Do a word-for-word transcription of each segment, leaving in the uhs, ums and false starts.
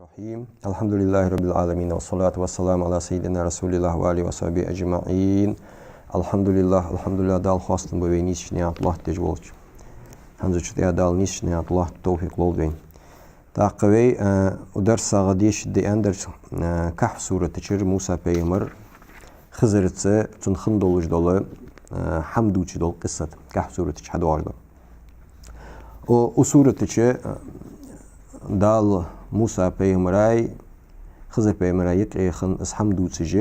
الرحيم. الحمد لله رب العالمين، والصلاة والسلام على سيدنا رسول الله وآله وصحبه أجمعين. الحمد لله، الحمد لله, Дала хоастам ба вай нийсача наькъа тӀа латтадеш волча. ХӀанзарча тӀа Дала нийсача наькъа тӀа латта товфикъ лолда вайна. ТӀаккха вай, э, укх дарсага дешаргда аьнна дар, э, Кахф сурата чура Муса пайхамара Хизарца цунна хинна долаш дола, э, хӀама дувцаш дола къиссат, Кахф сурата чу хьадоагӀаш да. Укх, укх сурата чу, э, Дала Муса пайхамарай Хизар пайхамарай юкъе хинна из хӀама дувцаш,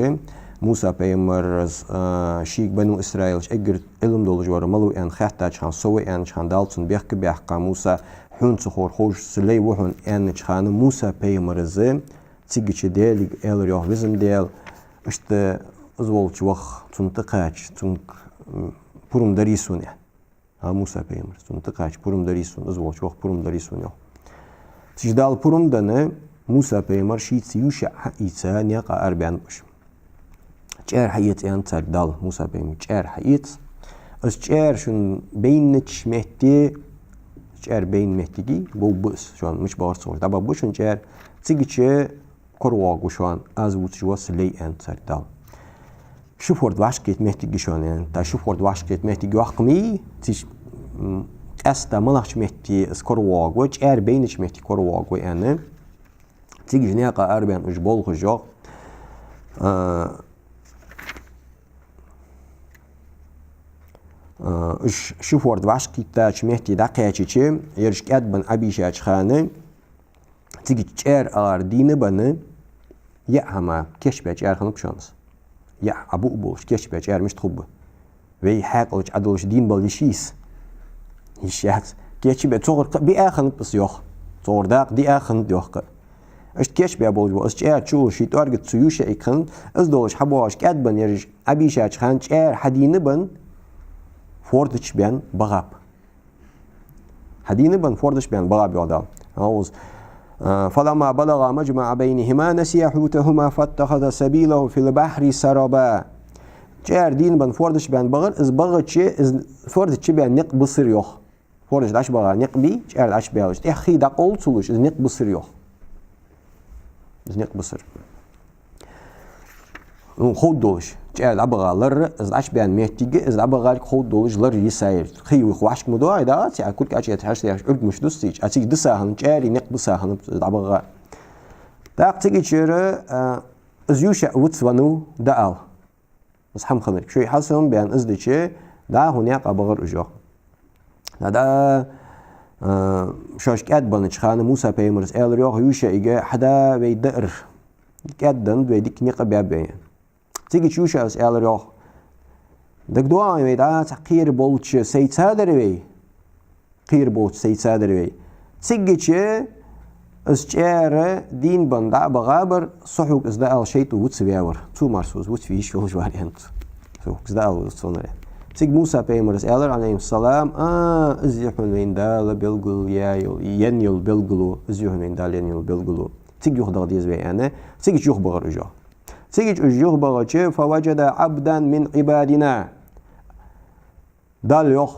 Муса пайхамара, э, шийга Бану Исраилча эггара Ӏилма долаш вар малув аьнна хаьттача хана, со ва аьннача хана, Дала цунна бехк баьккха, Муса, хьона ца ховр ховш са лай ва хьона аьннача хана, Муса пайхамара цига чу Даьлага аьлар йоах: Везан Даьла, иштта из волча ваха цунна тӀакхача, цунга, м, пурам дарий сона, аьнна. А, Муса пайхамара цунна тӀакхача пурам дарий сона, из волча ваха пурам дарий сона, йоах. Цигача Дала пурам денна, Муса пайхамар шийца ЮшаӀ хьаийца наькъа арабаьннаб уж. ЧӀаьра хьаэца аьннад царга Дала, Муса пайхамарга: чӀаьра хьаэца. Из чӀаьра шоана байнача метте, чӀаьра байна моттиг бовргба из, шоана мича бахар ца ховш, дӀабахаргба шоана чӀаьра. Цигача коравоагӀаргва шоана аз вувцаш вола са лай, аьннад царга Дала. Ши форд вӀашагӀкхета моттиг я шоана, аьнна. ТӀаккха ши форд вӀашагӀкхета моттиг йоккха ма йий, цигача, м, къаьстта малагӀча метте из коравоагӀаргва, чӀаьра байнача метте коравоагӀаргва, аьнна. Цигача наькъа арабаьнна уж болхаш, йоах. А, а, уж ши форд вӀашагӀкхийттача метте дӀакхаьчача, ераш кӀаьдбенна Ӏобийшача хана, цигача чӀаьра агӀар дийна бенна, яа хӀама кийчбаь чӀаьра хиннаб шоана из. ЯӀ, Ӏобуа болаш кийчбаь чӀаьра мишта хургба? Вай хьаькъалца Ӏодалаш дийна бала йиш йий из? Йиш яц. Кийчбаь, цогӀар кхы а биа хиннаб из, йоах. ЦогӀар дакъа диа хиннад, йоах, кхы а. Иштта кийчбаь болаш бола из чӀаьра чу уллаш ший тӀоаргаца цу ЮшаӀага хиннад, из долаш хьабоагӀаш кӀаьдбенна ераш Ӏобийшача хана чӀаьра хьадийна бенна, форда чу баьнна багӀаб. Хьадийна бенна, форда чу баьнна багӀаб, йоах Дала. Аузу. А, فلما بلغا مجمع بينهما نسيا حوتهما فاتخذ سبيله في البحر سربا. ЧӀаьра дийна бенна, форда чу баьнна багӀар, из багӀача, из форда чу баьнна никъ бисар, йоах. Форда чу дӀачубагӀа никъ бий, чӀаьра дӀачубаьлча, тӀехьа хий дӀакъовл ца луш, из никъ бисар, йоах. Из никъ бисар. Ну, ховргдолаш, чӀаьра дӀабагӀа лар, из дӀачубаьнна моттиг, из дӀабагӀарг ховргдолаш лар йисаяр. Хий юха вӀашка ма доагӀий, дагӀа, цхьа куркача хьашташ Ӏург муш дус цигача, а цигача диса хиннад, чӀаьра никъ диса хиннаб из дӀабагӀа. ТӀаккха цигачара, а, из ЮшаӀ вицвеннав дӀаала. Из хӀама хиннарг. Шоай хьасам баьнна из дича, дӀахо наькъа багӀар уж, йоах. ДӀа, а, шоаш кӀаьдбеннача хана Муса пайхамара аьлар, йоах, ЮшаӀага: хьада вай даар. КӀаьдденнад вай, дика никъ баьб вай. Цигача ЮшаӀас аьлар, йоах: дагадоагӀий вай, дӀа цхьа кхера болча сай ца дар вай? Кхера болча сай ца дар вай. Цигача из чӀаьра дийна бенна дӀа а багӀабар, со хьога из дӀаала шайтӀа вицваьвар. Цу мара со из вицве йиш йолаш вар, аьннад цо. Со хьога из дӀаала вицвеннав, аьнна. Цига Муса пайхамара аьлар, Ӏалайхи ссалам: а, из я хьона вайна Дала белгалъяь йола, енна йола белгало, из я хьона вайна Дала енна йола белгало. Цига юхадала деза вай, аьнна. Цигача юхабагӀар уж, йоах. Цигача уж юхабагӀача, فوجدا عبدا من عبادنا. Дала йоах,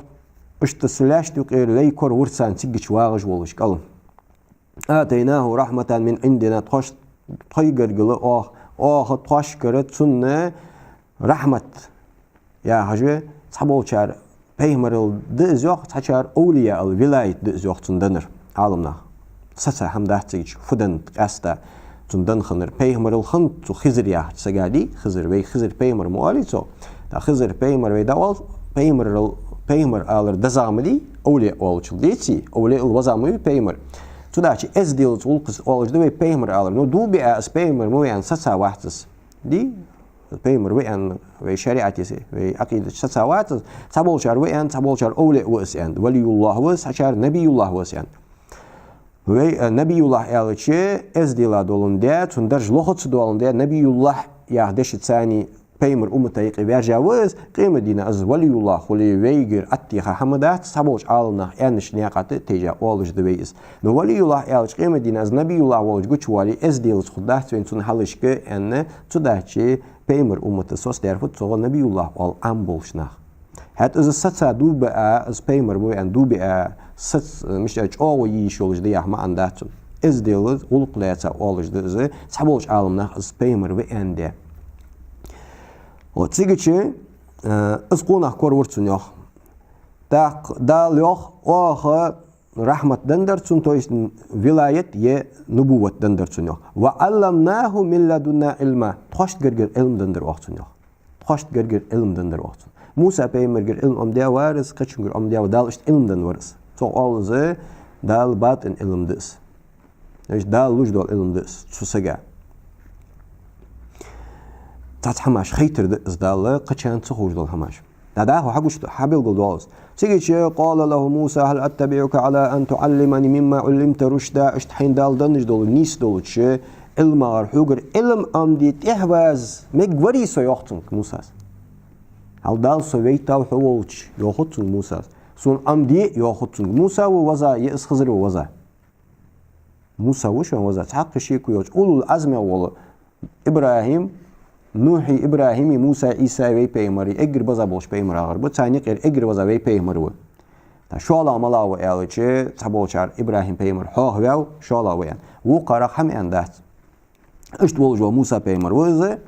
иштта са лаьшта юкъера лай кора вар царна цигача вагӀаш волаш кӀал. آتيناه رحمة من عندنا, тхош-, тхоай гаргара оаха, оаха тхоашкара цунна рахьмат яхаш, цхьаболчар пайхамарал да из йоах, цхьачар овлияъал, вилаят да из йоах цунна деннар, Ӏаламнаха. Сеца хӀама дац цигача, фу деннад къаьстта цунна денна хиннар. Пайхамарал хиннад цу Хизар яхача сага, дий, Хизар, вай Хизар пайхамар ма оалий цох. ТӀаккха Хизар пайхамар вай дӀаоал, пайхамарал, пайхамар алар дезагӀа ма дий, овлияъ оалачул, деций, овлияъал везагӀа ма вий пайхамар. Цудухьа эзделаца гӀулакхаца оалаш да вай пайхамар алар. Но дув биа из пайхамар ма вий аьнна сеца вац из. Дий? Пайхамар ва аьнна вай шариӀатаца, вай Ӏакъидатаца сеца вац из, цхьаболчар ва аьнна, цхьаболчар овлияъ ва из аьнна, валиюллахӀ ва из, цхьачар набиюллахӀ ва из аьнна. Вай, э, набиюллахӀ аьлча, эздела доландаь, цун дарж лоха ца доландаь, набиюллахӀ яха дешаца цхьана пайхамара уммата юкъе ваьржа ва из, къемата дийнахьа из валиюллахӀ хуле, вайгара аттиха хӀама дац, цхьаболча Ӏаламнаха аьннача наькъа тӀа тайжа оалаш да вай из. Но валиюллахӀ аьлча, къемата дийнахьа из набиюллахӀ волча гучавале, эзделаца хургдац вайна цун хьалхашка аьнна, цудухьа пайхамара уммата соцадаьрхӀад цох набиюллахӀ оал Ӏам болча наха. ХӀаьта из сеца дув биа, из пайхамар ма вий аьнна дув биа, сеца, мишта чӀоагӀо йиш йолаш да яха маӀан дац цун. эздел, гӀулакх лаьца оалаш да из, цхьаболча Ӏаламнаха из пайхамар ва аьнна де. Вот, цигача, э, из къонах коравир цунна, йоах. ТӀаккха Дала йоах: «Оаха рахьмат деннадар цунна», то есть вилаят е нубувват деннадар цунна, йоах. «وعلمناه من لدنا علما». Тхоашта гаргара Ӏилма деннадар оаха цунна, йоах. Тхоашта гаргара Ӏилма деннадар оаха цунна. Муса пайхамарагара Ӏилма Ӏомадаь вар из, кхычунгара Ӏомадаь вар, Дала иштта Ӏилма денна вар из. Цох оал из, Дала батӀин Ӏилма да из. Значит, Дала луш дола Ӏилма да из цу сага. Цхьацца хӀамаш хайтар да из Дала, кхычарна ца ховш дола хӀамаш. ДӀадахо хьагуш, хьабелгалдоал из. Цигача: «قال له موسى هل أتبعك على أن تعلمني مما علمت رشدا». Иштта хьайна Дала денна долча нийса долча Ӏилмагара хьогара Ӏилма Ӏомаде тӀехьаваза мегаргварий со, йоах цунга Мусас. Хьал Дала со вайтав хьо волча, йоахац цунга Мусас. Сона Ӏомаде, йоахац цунга. Муса ва веза, е из Хизар ва веза? Муса ва шоана веза. Цхьаккха шеко йолча улул Ӏазмех вола ИбрахӀим, Нухьи, ИбрахӀими, Мусаи, Ӏийсаи вай пайхамарий эггара беза болча пайхамарагара ба, царна юкъера эггара веза вай пайхамар ва. ТӀаккха шоллагӀа малагӀа ва аьлча, цхьаболчар ИбрахӀим пайхамар хьоахаваьв, шоллагӀа ва аьнна. Вокхарах хӀама аьнна дац. Иштта волаш вола Муса пайхамар ва из.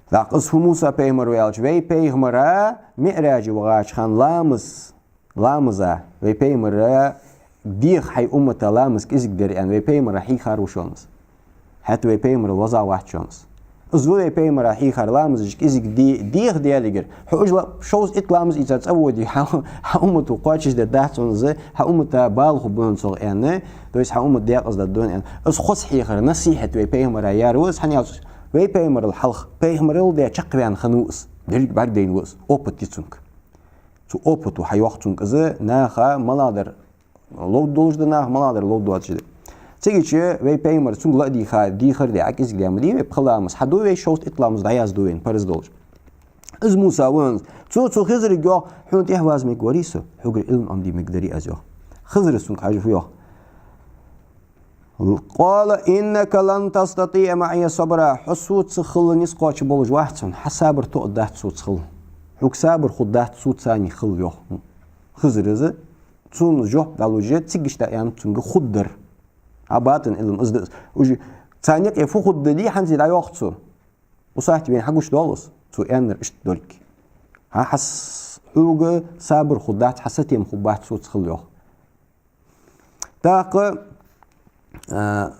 ТӀаккха из фу Муса пайхамар ва аьлча, вай пайхамара МиӀража вахача хана ламаз, ламаза вай пайхамара деха хьай уммата ламаз кӀезига дар аьнна, вай пайхамара хьийхар ва шоана из. ХӀаьта вай пайхамарал веза вац шоана из. Из ва вай пайхамара хьийхар, ламазаш кӀезига де-, деха Даьлагара. Хьо уж ла-, шовзткъа итт ламаз ийца цӀаводе, хьа, хьа уммато кхоачашдергдац хьона из, хьа уммата бала хургба хьона цох аьнна, то есть хьа уммат декъаза даргда хьона аьнна. Из хоза хьехар, насихьат вай пайхамара яр ва из, хӀана аьлча вай пайхамарал хьалха пайхамарал даь чакхваьнна хиннав из. Деррига бӀаргадайнав из, опыт я цунга. Цу опыто хьайоах цунга из, наха малагӀдар ловргдолаш да, наха малагӀдар ловргдоацаш да. Цигача вай пайхамара цунга ла а дийха, дехар де, Ӏа кӀезига де ма дий вай, пхи ламаз хьаду вай, шовзткъа итт ламаз дӀаязду вайна, парз долаш. Из Муса ва хьона из. Цо цу Хизарга йоах: «Хьона тӀехьаваза мегаргварий со, хьогара Ӏилма Ӏомаде мегаргдарий аз», йоах. Хизара цунга хьажа фу йоах? «قال إنك لن تستطيع معي صبرا». Хьо соца хила низ кхоачаш болаш вац хьона, хьа сабар тоъаргдац соца хила. Хьога сабар хургдац соца цхьана хила, йоах Хизара из. Цунна жоп дӀалуш, цигга иштта аьннад цунга хургдар. А батӀин Ӏилма из да из. Уж царна юкъе фу хургда дий, хӀанз дӀайоах цо. Усатта вайна хьагуш доал из, цо аьннар иштта долга. Хьа, хьа с-, хьога сабар хургдац, хьа сатем хургбац соца хила, йоах. ТӀаккха, а,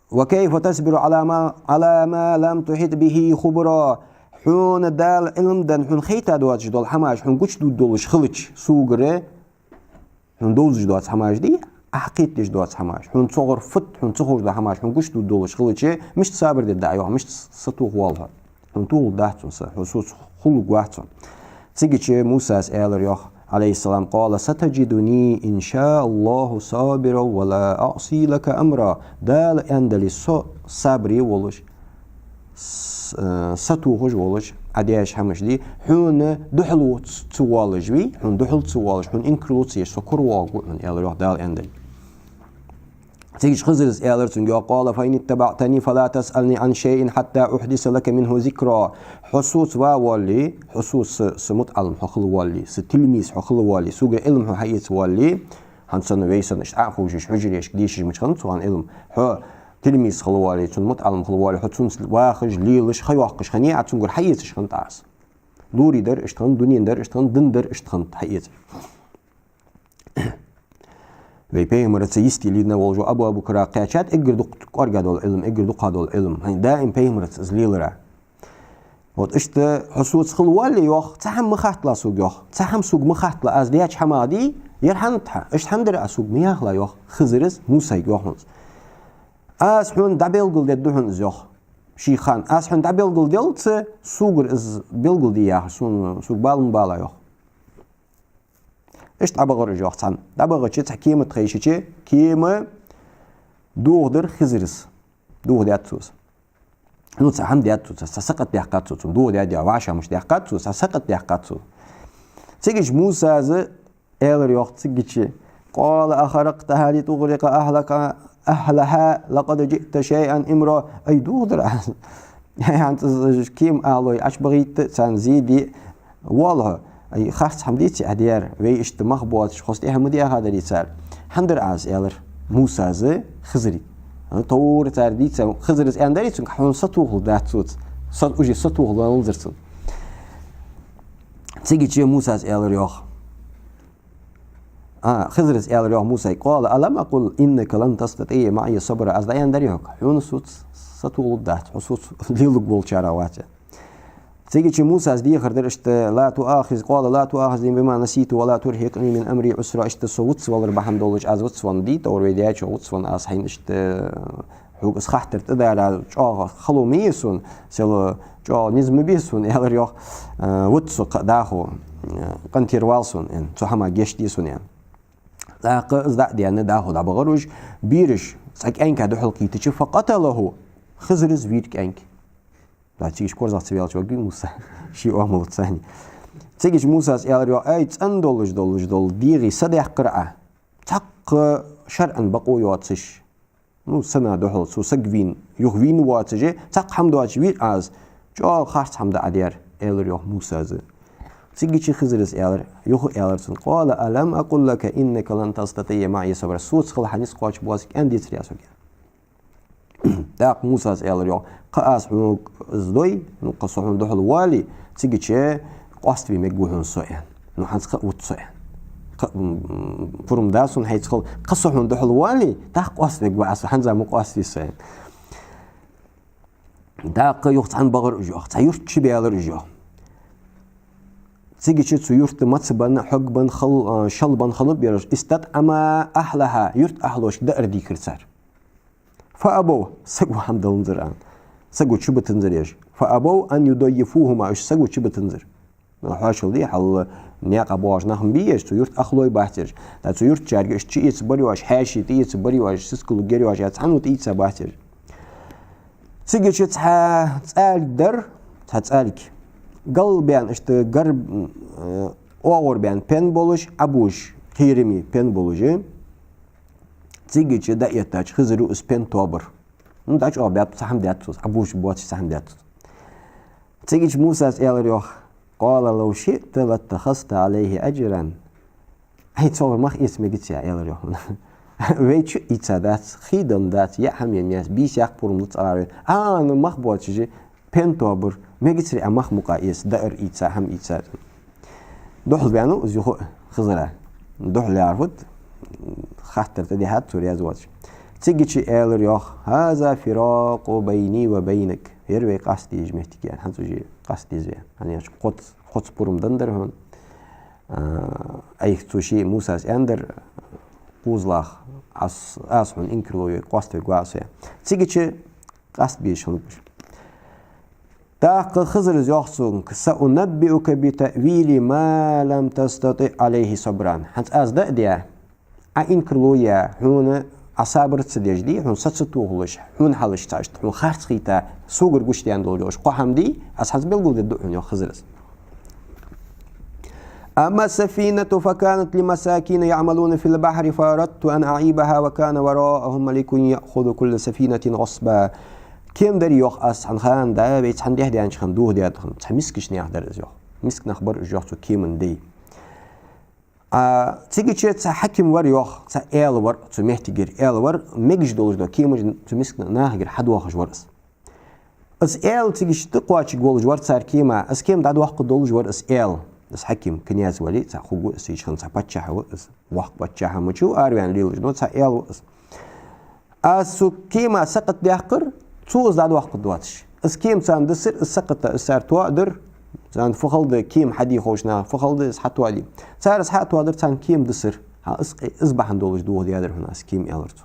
«وكيف تصبر على ما، على ما لم تحط به خبرا». Хьона Дала Ӏилма денна, хьона хайташ доацаш дола хӀамаш хьона гучадоалаш хилча, согара хьона довзаш доаца хӀамаш дий, Ӏа кхетадеш доаца хӀамаш, хьона цогара фуд хьона ца ховш дола хӀамаш хьона гучадоалаш хилча, мишта сабар дергда Ӏа, йоах, мишта сатохавоал хьо? Хьона тохалургдац хьона са, хьо соца хулургвац хьона. Цигача Мусас аьлар, йоах, Ӏалайхи ссалам: «قال ستجدني إن شاء الله صابرا ولا أعصي لك أمرا». Дала аьннадале, со сабаре волаш, с-, э, сатохаш волаш, Ӏа деш хӀамаш дий, хьона духьале ц-, ца воалаш вий, хьона духьале ца воалаш, хьона инкарло ца еш, со коравоагӀаргва хьона, аьлар, йоах, Дала аьннадале. Цигача Хизара аьлар цунга, йоах: «قال فإن اتبعتني فلا تسألني عن شيء حتى أحدث لك منه ذكرا». Хьо соца ва воалле, хьо соца са, са мутаӀаллим хьо хила воалле, са тилмиз хьо хила воалле, согара Ӏилма хьо хьаэца воалле, хӀанз санна вай санна иштта Ӏа а ховшаш, хьужарашка дешаш мича хиннад цу хана Ӏилма, хьо тилмиз хила воалле, цун мутаӀаллим хила воалле, хьо цунца вахаш, лелаш, ха йоаккхаш хиннай, Ӏа цунгара хьаэцаш хиннад Ӏа из. Лорадар иштта хиннад, дунен дар иштта хиннад, дин дар иштта хиннад хьаэцаш. Вай пайхамараца йисте лийнна волаш вола Абу, Абу-Бакара кхаьчад эггара дукха кӀоарга дола Ӏилма, эггара дукха дола Ӏилма. ХӀана, даим пайхамараца из лелар. Вот иштта хьо соца хила воалле, йоах, цхьа хӀама ма хатталахь сога, йоах. Цхьа хӀама сога ма хатталахь, аз деча хӀамах дий, ер хӀана да хьа, иштта хӀана дир Ӏа сога ма яхалахь, йоах Хизара Мусайга, йоах хьона из. Аз хьона дӀабелгалдергда хьона из, йоах. Ший хан. Аз хьона дӀабелгалделлалца, согара из белгалде яхаш, сона, сога бала ма балахь, йоах. Иштта дӀабахар уж, йоах, цхьана. ДӀабахача, цхьа кема тӀа хайшача, кема дохадаьр Хизара. Дохадаьд цо из. Ну, цхьа хӀама даьд цо, цхьа сакхат даьккхад цо, цунна дохадаьд, вӀашагӀкхеташ даьккхад цо, цхьа сакхат даьккхад цо. Цигача Мусас аьлар, йоах, цигача: «قال أخرقتها لتغرق أهلك، أهلها لقد جئت شيئا إمرا». Ай, дохадаьр Ӏа из. ХӀанз из кема ахалой Ӏочубахийта, царна зе де воалл хьо. Ай, харц хӀама деций Ӏа даьр? Вай иштта мах боацаш, хоза тӀехьа ма дехадарий цар? ХӀана дир Ӏа из, аьлар. Мусас Хизрага. Товр цар дийца, Хизрас аьннадар цунга: «Хьона сатохалургдац соца». Са, уже сатохалургволанзар цунна. Цигача Мусас аьлар йоах. А, Хизрас аьлар йоах Мусайга: «قال ألم أقل لك إنك لن تستطيع معي صبرا». Аз дӀааьннадарий хьога: «Хьона соца сатохалургдац, хьо соца леларгволчарех вац». Цигача Мусас дехар даьд иштта: «لا تؤاخذ، قال لا تؤاخذني بما نسيت ولا ترهقني من أمري عسرا». Иштта со вицвалар бахьан долаш, аз вицвенна дий, товр вай даьчох вицвенна аз хьайна, иштта хьога из хаттар тӀадара чӀоагӀа хало ма е сона, сел чӀоагӀа низ ма бе сона, аьлар йоах, э, виц со кхы а дӀахо, э, къинтӀера вала сона, аьнна, цу хӀаман гешт де сона, аьнна. ТӀаккха из дӀа а даьнна, дӀахо дӀабахар уж, бераш цхьа кӀаьнка духьалкхийтача, «فقتله», Хизрас вийр кӀаьнк. Да, цигача корзагӀ ца ваьлча варгвий Муса, ший оамалца цхьана. Цигача Мусас аьлар йоах: «Ай, цӀена долаш долаш дола дегӀа са даьккхар Ӏа, цхьаккха шарӀан бакъо йоацаш, ну, сана духьал, цу саг вийна, юха вийна воацаш, цхьаккха хӀама доацаш вийр Ӏа из, чӀоагӀа харц хӀама да Ӏа даьр», — аьлар йоах Мусас. Цигача Хизрас аьлар, юха аьлар цунга: «قال ألم أقل لك إنك لن تستطيع معي صبرا». Соца хила хьа низ кхоачаш боацилга аьнна децарий аз хьога? ТӀаккха Мусас аьлар йоах: «Кхы аз хьога из дой, ну, кхы со хьона духьал вале, цигача къоаставе мегаш ва хьона со», — аьнна. «Ну, хӀанз кхы а виц со», — аьнна. «Кхы а, м, пурам да сона хьайца хила, кхы со хьона духьал вале, тӀаккха къоаставергва Ӏа со, хӀанз ма къоаставе со», — аьнна. ТӀаккха юха цхьана бахар уж йоах, цхьа юрта чу баьлар уж йоах. Цигача цу юрта маца бенна, хьог бенна, хал-, а, шал бенна хиннаб ераш. «استطعما أهلها», юрта ахьлошка даар дийхар цар. «فأبوا», саго хӀама даланзар, аьнна. Саго чубитанзар ераш. «فأبوا أن يضيفوهما», уж саго чубитанзар. ХьоашалгӀа дий, хьал наькъа бохаш нах ма бий ераш, цу юрта ахлой бац ераш. ТӀаккха цу юртарчарга уж чуэца бар ераш, хьаьший тӀаэца бар ераш, сискал лургьяр ераш, цхьанне а тӀаийца бац ераш. Цигача цхьа цӀалг дар, цхьа цӀалг. Галбаьнна, иштта гар-, м, э, оагӀорабаьнна пен болаш, Ӏобужаш, кхераме пен болаш. Цигача дӀаэттача Хизара из пен тоабир. Ну, дӀачӀоагӀбаьб, цхьа хӀама даьд цо, Ӏобужаш боацаш цхьа хӀама даьд цо. Цигача Мусас аьлар йоах: «قال لو شئت لاتخذت عليه أجرا». Ай, цох мах эца мегац, аьлар йоах. Вай чу ийца дац, хий денна дац, яа хӀама енна яц, бийса яккха пурам луц Ӏа вайна. А, ну, мах боацаш, пен тоабир, мегацарий Ӏа мах мукъагӀа эца, даар ийца, хӀама ийца. Духьал ваьннав из юха а Хизар. Духьал яхар фуд, хаттар тӀадихьад цо раьза воацаш. Цигача аьлар йоах: «هذا فراق بيني وبينك». Ер вай къаста дезаш моттиг я, хӀанз уже къаста деза вай. ХӀана аьлча кхоца, кхоца пурам деннадар хьона. А, айхьа цу ший Мусас аьннадар: «КхозлагӀа, аз, аз хьона инкарло йой, къоаставергва Ӏа со». Цигача къаста безаш хиннаб уж. ТӀаккха Хизара йоах цунга: «سأنبئك بتأويل ما لم تستطع عليه صبرا». ХӀанз аз даа а даь, Ӏа инкарло яь, хьона Ӏа сабар ца деш дий, хьона са ца тохалуш, хьона хьалаш цхьа иштта, хьона харц хийтта, согара гучадаьнна долаш дола кхо хӀама дий, аз хӀанз белгалдергда хьона, йоах Хизара. «أما السفينة فكانت لمساكين يعملون في البحر فأردت أن أعيبها وكان وراءهم ملك يأخذ كل سفينة غصبا». Кема дар йоах аз цхьан хана, да, вай цхьан дехьа даьннача хана, дохадаьнна хана, цхьа мискача наьха дар из йоах. Миска нах бар уж йоах цу кема дай. А, цигача цхьа хьаким вар йоах, цхьа эла вар, цу моттигера эла вар, мегаш долаш дола кемаш цу миска нахагара хьадоахаш вар из. Из эла цигача тӀакхоачаргволаш вар цар кема, из кема дӀадоаккхаргдолаш вар из эла. Из хьаким, князь вале, цхьа хургва из, из хана цхьа паччахь ва из, воккха паччахь мичав араваьнна лелаш, но цхьа эла ва из. Аз цу кема сакхат даьккхар, цо из дӀадоаккхаргдоацаш. Из кема царна дисар, из сакхат, из цар тоадар, царна фу хала да, кема хьаде ховш наха фу хала да, из хьатоаде. Цар из хьатоадар, царна кема дисар. ХӀа, из, из бахьан долаш дохадаьдар хьона аз кема, аьлар цо.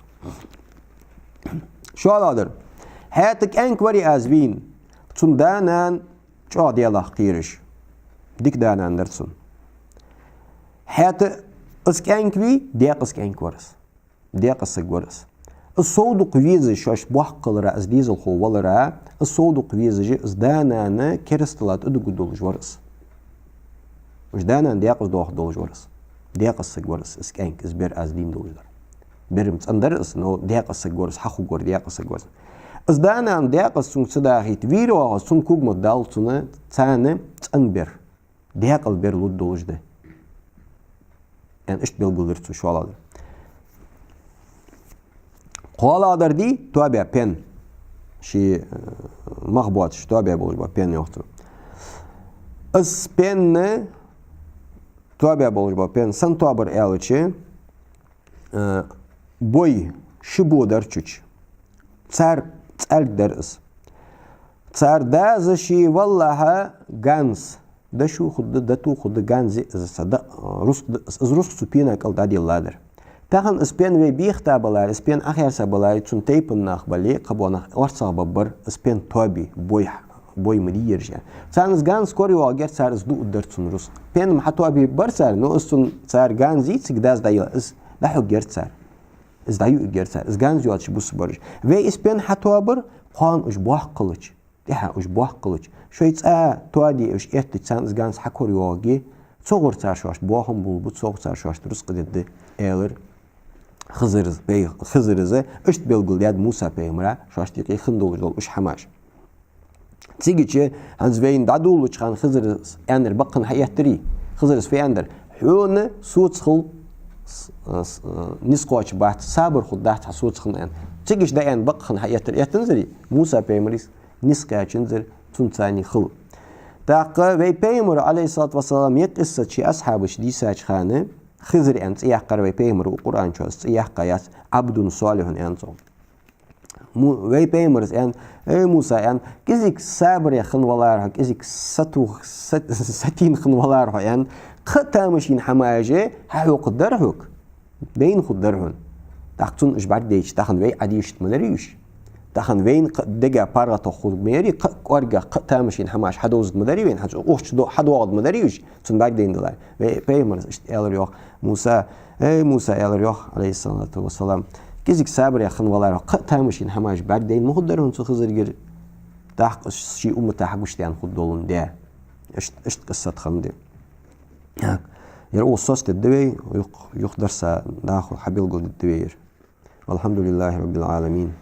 ШоллагӀдар. ХӀаьта кӀаьнк вар аз вийна, цун да-нана чӀоагӀа Даьлах кхераш. Дика да-нана дар цун. ХӀаьта из кӀаьнк вий, декъаза кӀаьнк вар из. Декъаза саг вар из. Из сов дукха везаш, шоаш боккхалара, из дезалхо валара, из сов дукха везаш, из да-нана керастала тӀадугаргдолаш вар из. Уж да-нана декъаза доахаргдолаш вар из. Декъаза саг вар из, из кӀаьнк, из бер аз дийна долаш дар. Бер-м цӀена дар из, но декъаза саг вар из, хьахургвар декъаза саг вар из. Из да-нана декъаза цунга ца дахийта вийр йоах из, цун когаметта Дала цунна, царна цӀена бер, декъала бер лургдолаш да, аьнна, иштта белгалдир цо, шоллагӀдар. КхоалагӀдар дий, тоабаь пен. Ший, э, мах боацаш, тоабаь болаш бола пен йоах цо. Из пен тоабаь болаш бола пен сенна тоабар аьлча, э, бой ши бо дар цу чу. Цар цӀалг дар из. Цар даза ший валлахьа ганз. Дошув хургда, дотув хургда, ганз я из, цхьа да, рузкъ да из, из рузкъ цу пена кӀал дӀаделладар. Тахан из пен вай бехта баларе, из пен Ӏохайрса баларе, цун тайпан нах бале, кхыбола нах орцагӀбаргбар, из пен тоабе, бой, бой ма дий ераш. Царна из ганз корайоагӀаргьяр цар, из дуаргдар цун рузкъ. Пен ма хьатоабе бар цар, но из цун цар ганз йий, цига даза дӀаелла, из дӀахьоргьяр цар. Из дӀаюаргьяр цар. Из ганз йоацаш бусалба бараш. Вай из пен хьатоабар, кхоана уж боккха хилча. ТӀехьа уж боккха хилча, шоай цӀа тоаде уж эттача, царна из ганз хьакорайоагӀаргья, цу гӀур цар шоашта боахам болабу, цу гӀур цар шоашта рузкъа дергда, аьлар Хизрас, пай-, Хизрас, иштта белгалдаьд Муса пайхамара шоашта юкъе хинна долаш дола уж хӀамаш. Цигача, хӀанз вайна дӀадоладеча хана Хизрас аьннар бакъ хинна хьаэттарий? Хизрас фу аьннадар: «Хьона соцахила с-, с-, низ кхоачаргбац, сабар хургдац хьа соцахилга», аьнна. Цигача дӀааьнна бакъ хинна хьаэттар эттанзарий? Муса пайхамарас низ кхаьчанзар, цунца цхьана хила. ТӀаккха вай пайхамара, Ӏалайхи ссалату вассалам, ер къиссат ший асхьабашта дийцача хана, Хизр аьнна цӀи яьккхар вай пайхамара, укх Къуръан чу из цӀи яьккха яц, «Ӏабдун салихьун» аьнна цох. Му-, вай пайхамарас аьнна: «Эй, Муса, — аьнна, — кӀезига сабаре хинна валара хьо, кӀезига сатух-, сат-, сатийна хинна валара хьо, — аьнна, — кхы а тамашийна хӀамаш хьахьокхаргдар хьога». Байна хургдар хьона. ТӀаккха цунна уж бӀаргадайча, тахан вай Ӏодийшад ма дарий уж. Тахан вайна кхы а дега паргӀато хург ма ярий, кхы а кӀоарга, кхы а тамашийна хӀамаш хьадовзарг ма дарий вайна, хьа-, охча до-, хьадоагӀарг ма дарий уж, цунна бӀаргадайна даларе. Вай пайхамарас иштта аьлар йоах Муса: «Эй, Муса, — аьлар йоах, Ӏалайхи ссалату вассалам, — кӀезига сабаре хинна валара хьо, кхы а тамашийна хӀамаш бӀаргадайна ма хургдар хьона цу Хизргара, тӀаккха из ший уммата хьагучадаьнна хургдолаш да». Иштта, иштта къиссат хиннад. Ер укхаза соцадергда вай, юха, юха дарса дӀахо хьабелгалдергда вай ер. والحمد لله رب العالمين.